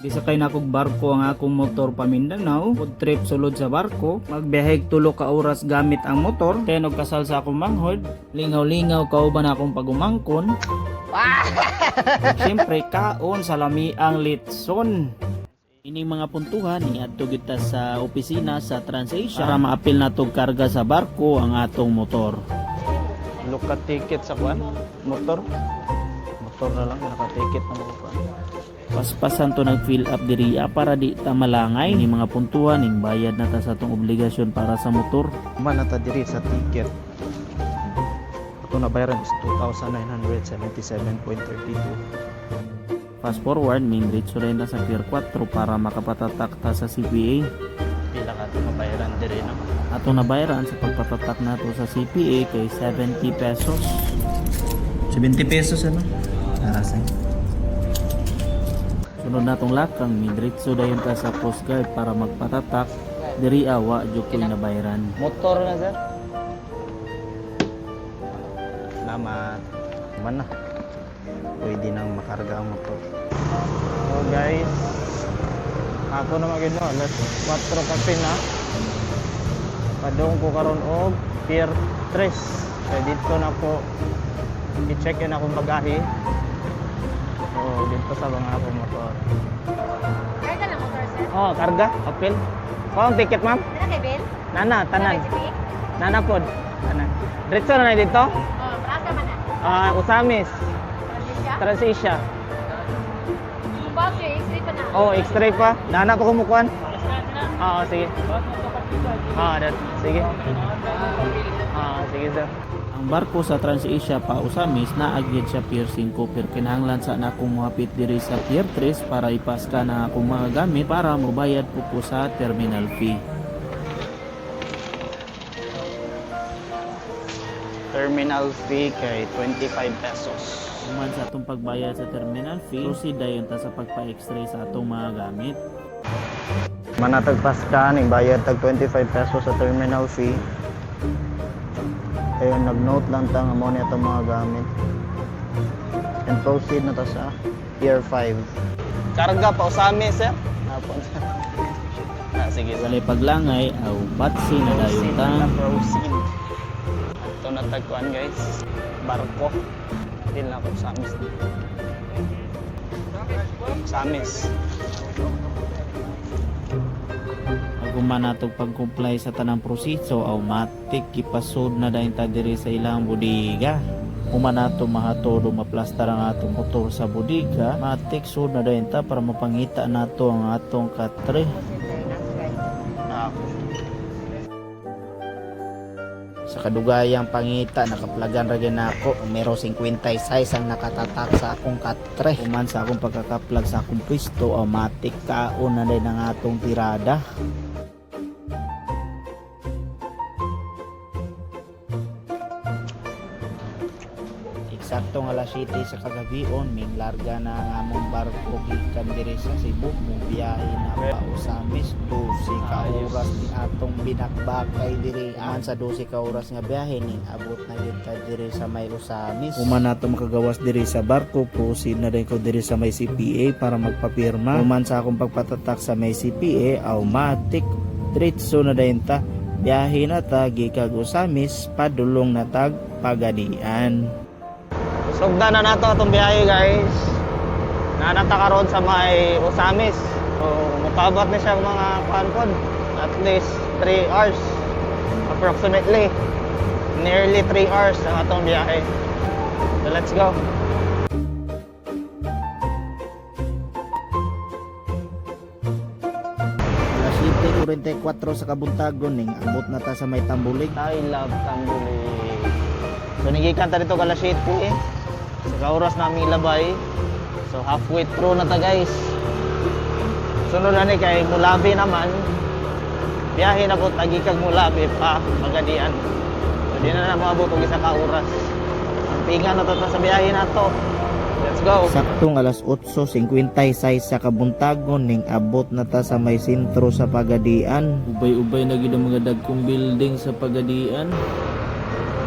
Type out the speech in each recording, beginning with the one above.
Gisakay na kog barko ang akong motor pa Mindanao, road trip sulod sa barko, magbiyahe 3 ka oras gamit ang motor, tenog kasal sa akong manghod, lingaw-lingaw kauban akong pagumangkon. Siyempre kaon sa lamiang litson. Ining mga puntuhan niadto gyud ta sa opisina sa TransAsia para maapil natog karga sa barko ang atong motor. Look at ticket sa kwan. Motor. Motor na lang naka-ticket na mo kwan. Paspasan to nag-fill up diriya para di ta malangay. Ni mga puntuhan ning bayad na ta sa atong obligasyon para sa motor. Man na ta diri sa ticket. Ato na bayaran is 2,977.32. Fast forward, main diretso rin ta sa Pier 4 para makapatatak ta sa CPA. Pila ka ito mabayaran diri, no? Ato nabayaran sa pagpatatak nato sa CPA kay 70 pesos. 70 pesos, ano? Narasan. Sunod natong lakang, midritso dayon ta sa Coast Guard para magpatatak. Diri awa jud ko'y nabayaran. Motor na, sir. Salamat. Man na. Pwede nang makarga ang motor. So guys, ako na magino, alas 4 kape na. Padung ko karon og Pier 3. Kaya dito na po i-check in akong bagahe. So dito sa mga akong motor. Karga lang motor, sir. Oh, karga, apil. Ko ang ticket, ma'am? Nana kay Bill? Nana, tanan. Nana kay Nana pod. Tanan. Diretso na na dito. Oh, asa man na? Ah, Osamis, Transition? TransAsia. Boss, yung X-ray pa na. Oh, X-ray pa. Nana pa kumukuan. Oo, sige. Ah, that, sige. Ah, sige, sir. Ang barko sa TransAsia pa Osamis naagyad sa Pier 5 pero kinahanglan sa nakong mohapit diri sa Pier 3 para ipaska na akong mga gamit para mobayad po ko sa terminal fee. Terminal fee kay 25 pesos. Human sa atong pagbayad sa terminal fee, proceed dayon ta sa pagpa-x-ray sa atong mga gamit. Manatag paska ning bayad tag 25 pesos sa terminal fee. Ayun, nag-note lang ta nga mo ni atong mga gamit. And proceed na ta sa Pier 5. Karga pa usami, sir. Napon. Ah, sige, sir. Walay paglangay aw batsi na dayon ta. Na proceed. Ato na tagkuan, guys. Barko. Hindi na ako Samis. Samis. Aguma natog pag-comply sa tanang proseso, automatic gipasod na dayon ta diri sa ilang bodega. Human nato mahatod o maplastar ang atong motor sa bodega, matik sud na dayon ta para mapangita nato ang atong katre. Ako. Sa kadugayang pangita, nakaplagan ra gyud nako. Numero 56 ang nakatatak sa akong katre. Human sa akong pagkakaplag sa akong pwesto, automatic kaon na dayon ang atong tirada. Eksaktong alas 7 sa kagabion, ming larga na ang among barko gikan diri sa Cebu. Mubiyahe na pa Osamis, 12 ka oras ni atong binakbakay diri. Aman sa 12 ka oras nga biyahe ning abot na gyud ta diri sa may Osamis. Human nato makagawas diri sa barko, proceed na din ko diri sa may CPA para magpapirma. Human sa akong pagpatatak sa may CPA, automatic diretso na dayon ta. Biyahe na ta gikag Osamis, padulong na tag Pagadian. Sugdan na nato atong biyahe, guys. Nanata karon sa may Osamis. So mokabat na siya mga kuan pod. At least 3 hours approximately. Nearly 3 hours ang atong biyahe. So let's go. Alas 7:44 sa kabuntagon ning abot na ta sa may Tambulig. I love Tambulig. So nagikan ta dito alas 7 eh. Sa kauras namin ilabay. So halfway through na ta, guys. Sunod na ni kay Mulabi naman. Biyahe na po tagikag Mulabi pa Pagadian. So di na na moabot og isa ka oras. Ang pinga na to ta sa biyahe na to. Let's go. Saktong alas 8:56 sa kabuntagon ning abot na ta sa may sentro sa Pagadian. Ubay-ubay na gid ang mga dagkong building sa Pagadian.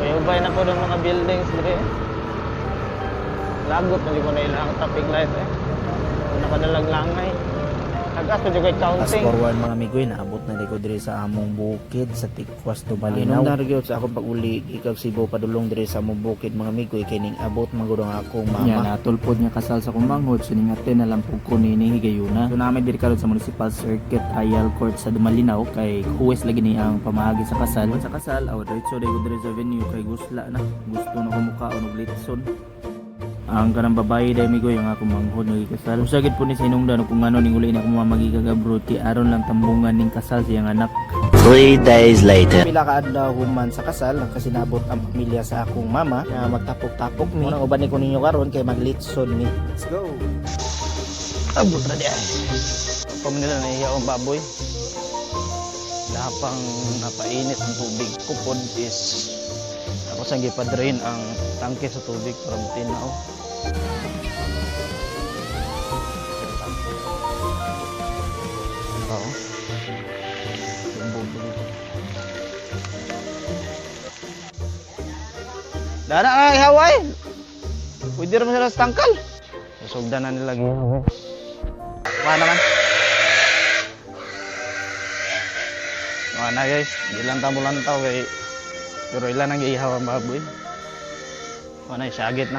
May ubay na po ng mga buildings dire. Lagot na di ko na ilang traffic light eh. Nakadalag langay. Tagas pa jud kay Fast counting. forward, mga amigoy, naabot na ko diri sa among bukid sa Tikwas, Dumalinaw. Anong nargyot sa akong pag-uli ikaw Cebu padulong diri sa among bukid, mga amigoy, kay ning abot man gud ang akong mama. Nya natulpod nga kasal sa kumanghod, so ningate na lang pug ko nini higayuna. So namin diri karon sa Municipal Circuit Trial Court sa Dumalinao kay huwes lagi ni ang pamaagi sa kasal. Sa kasal aw diretso dai ko diri sa venue kay gusla na. Gusto na ko mukaon og litson. Ang kanang babae dai, migoy, ang akong manghod nga gikasal. Usa gid po ni sa hinungdan kung ngano ning uli na akong mama gikan abroad kay aron lang tambungan ning kasal sa iyang anak. 3 days later. Pila ka adlaw human sa kasal, nagkasinabot ang pamilya sa akong mama na magtapok-tapok mi. Unang uban ni ko ninyo karon kay maglitson mi. Let's go. Abot na di ay. Pamanila na iya ang baboy. Lapang napainit ang tubig. Kupod is ako sa gipa-drain ang tangke sa tubig para mutinaw. Oo. Yung bobo dito. Dara ay Hawaii. Pwede raman sila sa tangkal. Susugdan na nila. Wala naman. Wala na, guys, di lang tamo lantaw kay pero ilan ang giihaw ang baboy. Wala na, syagit na.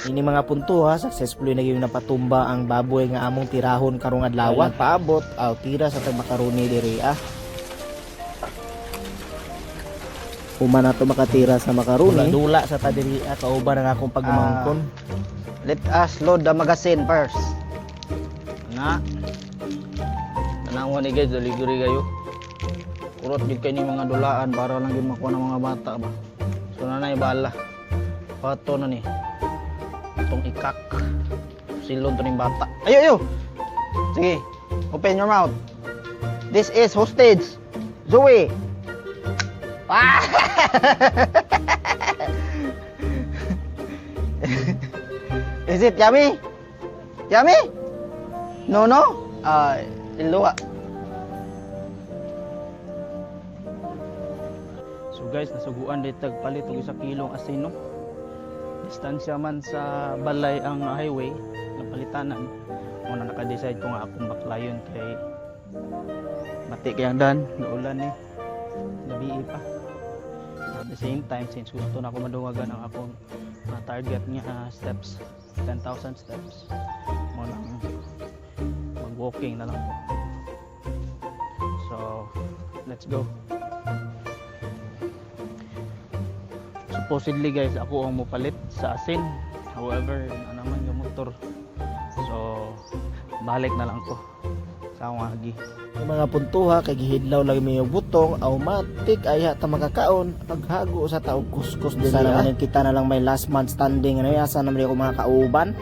Ini mga punto ha, successfully na gyud napatumba ang baboy nga among tirahon karong adlaw. Paabot aw tira sa tag makaroni diri ah. Human nato makatira sa makaroni. Dula sa ta diri ah, kauban ang akong pagumangkon. Let us load the magazine first. Na. Tanawa ni guys, daliguri kayo. Kurot gid kay ni mga dulaan para lang gid makuha ng mga bata ba. So nanay bala. Pato na ni. Itong ikak. Silon to ning bata. Ayo ayo. Sige. Open your mouth. This is hostage. Zoe. Ah! Is it yummy? Yummy? No? Ah, iluwa. So guys, nasuguan dito tagpalit og isa kilong asin, no. Distansya man sa balay ang highway napalitanan. Mo na naka-decide ko nga akong baklayon kay bati kay ang dan, naulan ni. Gabi pa. At the same time, since gusto na ako madungagan ang akong target nga steps, 10,000 steps. Mo nang mag-walking na lang ko. So, let's go. Supposedly guys, ako ang mupalit sa asin. However, na naman yung motor. So, balik na lang ko sa akong agi. Yung mga puntuha kay gihidlaw lang may butong, automatic ay ta makakaon paghago sa taog kuskus diri. Sana man kita na lang may last man standing ano asa naman ako mga kauban.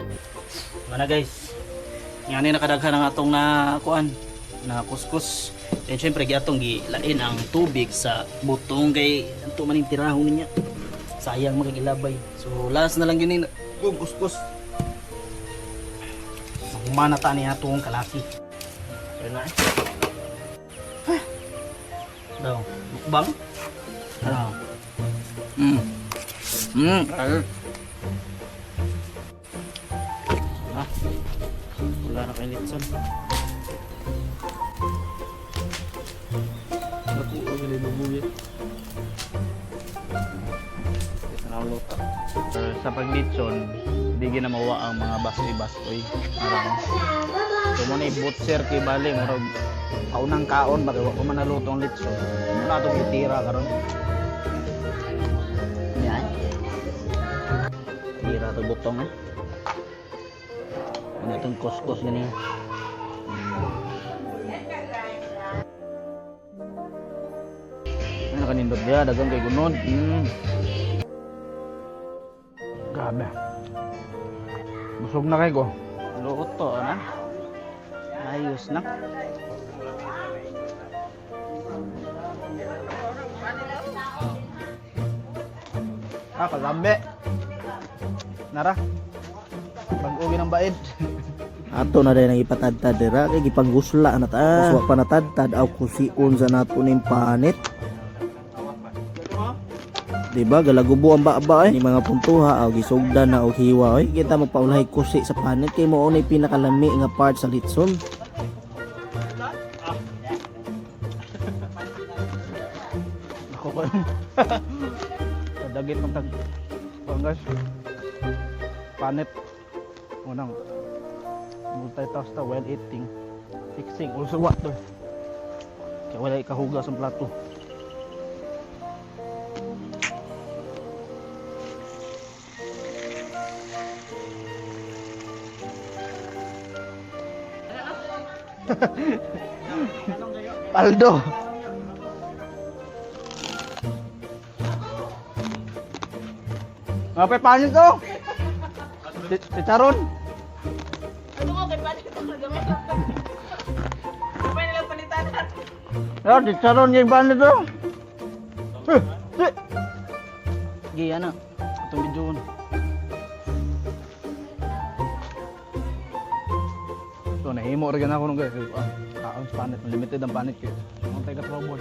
Mana guys. Ngani nakadaghan ang atong na kuan na kuskus. Then syempre giatong gilain ang tubig sa butong kay anto man ning tirahon niya. Sayang makigilabay. So last na lang yun yung kuskus. Humana ta ni atong kalaki. Ayun na eh. Ah. Daw, mukbang. Ano? Wala na kay litson. Naku, ang galing mabuhi. Sa paglitson, di ginamawa ang mga basoy-basoy. Arang. So mo na butcher kay bali murag kaunang kaon ba kay wa pa man naluto ang litson. Mo na atong gitira karon. Niya. Tira to butong eh. Ano itong kuskus gani. Ano nakanindot dia dagang kay gunod. Grabe. Busog na kay ko. Luto na. Ayos na. Ah, kalambe. Nara. Pag-uwi ng baid. Ato na rin ang ipatadtad dira kay gipanggusla na ta. Uswa pa natadtad aw kusion sa nato ning panit. Diba galagubo ang baba eh. Ni mga puntuha aw gisugdan na og hiwa oy. Kita magpaulahi kusi sa panit kay mao nay pinakalami nga part sa litson. ko. Kadagit ng tag kuan, guys. Panit. Unang multitask ta while eating. Fixing also water. Kaya wala ikahugas ang plato. Paldo. Mga panit to. Si Charon. Ano ko kay palit ako gamit. Kamay na lang palitanan. Ya, si Charon yung panit to. Eh, si. Sige, ana. Itong video. So, nahimo rin ako nung guys. Ah, kaon sa panit. Limited ang panit kayo. Ang tayo ka trouble.